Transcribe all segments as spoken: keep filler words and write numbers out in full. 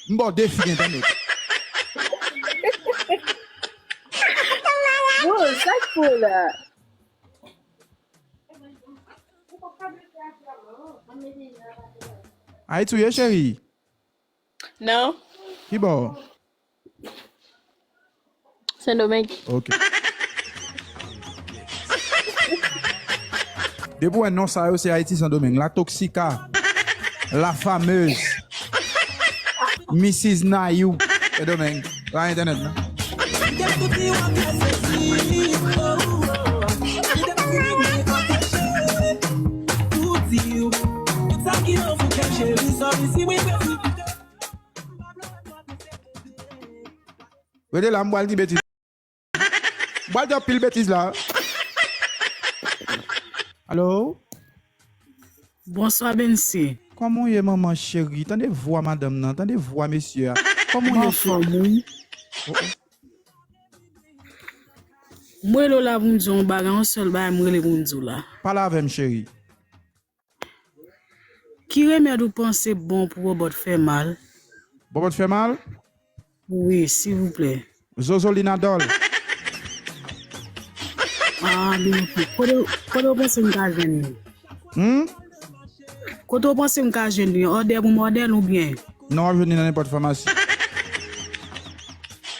M ba w defi, gen tande. Bon, sa k pou la? Ayiti w ye, cheri? Non. Ki bò? Sendomeng. Ok. Depi w wè non sa yo, se Ayiti, Sendomeng. La Toxica, La Fameuse, Missis Nayou, Sendomeng. Pa entènèt, non? Rete la, m pral di betiz. M pral di anpil betiz la. Alo? Bonswa, Bensi. Kòman w ye, manman cheri? Tande vwa madanm nan, tande vwa mesye a. Kòman w ye, cheri? Mwen anfòm, wi. M rele w la pou m di w yon bagay, yon sèl bagay m rele pou m di w la. Pale avè m, cheri. Ki remèd ou panse bon pou bòbòt fè mal? Bòbòt fè mal? Wi, silvouplè. Zozolinadòl. Ah, byen, ok. Kote, kote w panse m ka jwenn li? Hmm? Kote w panse m ka jwenn li? Òdè pou m òdè l oubyen? Non, w ap jwenn li nan nenpòt famasi.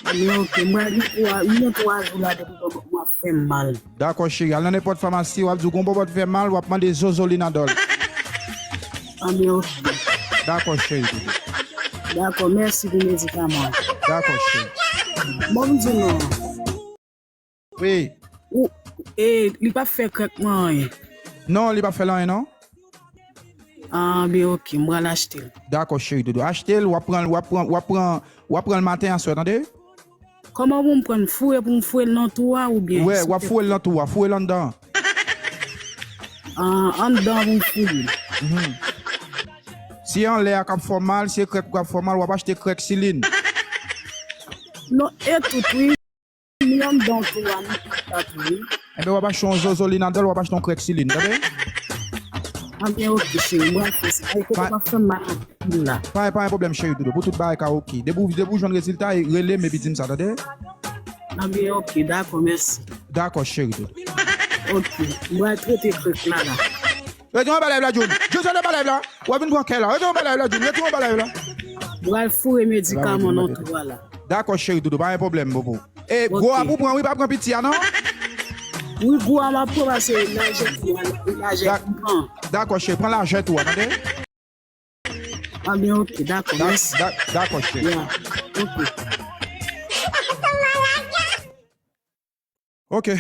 Byen, ok. Mwen gen twa, mwen gen twa jou la depi bòbòt mwen ap fè m mal. Dakò, cheri. Al nan nenpòt famasi, w ap di w gon bòbòt fè mal, w ap mande Zozolinadòl. Ah, byen, ok. Dakò, cheri. Dakò, mèsi pou medikaman an. Dakò, cheri. Bon, m di non. Wi. Ou, e, li p ap fè krèk mwen anyen. Non, li p ap fè l anyen, non. Ah, byen, ok, m pral achte l. Dakò, cheri doudou. Achte l, w ap pran, w ap pran, w ap pran, w ap pran l maten aswè, tande? Kòman pou m pran l? Foure pou m foure l nan twou a oubyen? Wè, w ap foure l nan twou a, foure l anndan. Ah, anndan pou m foure l. Mhm. Si anlè a k ap fè w mal, si e krèk ou k ap fè w mal, w ap achte krèk silin. Non, e tout, wi. Li anndan twou a, li pa tou, wi. Enben, w ap achte yon Zozolinadòl, w ap achte yon krèk silin, tande? Anben, ok, cheri, m pral fè sa. Ay, kote m ap fè m mal anpil la. Pa, pa gen pwoblèm, cheri doudou. Pou tout bagay ka ok. Depi w, depi w jwenn rezilta, rele m epi di m sa, tande? Anben, ok, dakò, mèsi. Dakò, cheri doudou. Ok, m pral trete krèk la, la. Retire anba live la, Jun. Jun, sot anba live la. W ap vin pran kè la. Retire anba live la, Jun. Retire anba live la. M pral foure medikaman nan twou a la. Dakò, cheri doudou. Pa gen pwoblèm, bobo. E gwo a pou pran, wi, pa pran piti a, non? Wi, gwo a m ap pran, paske lajè tou a, lajè pou pran. Dakò, cheri, pran lajè tou a, tande? Anben, ok, dakò, mèsi. Dakò, cheri. Ya, ok. Ok.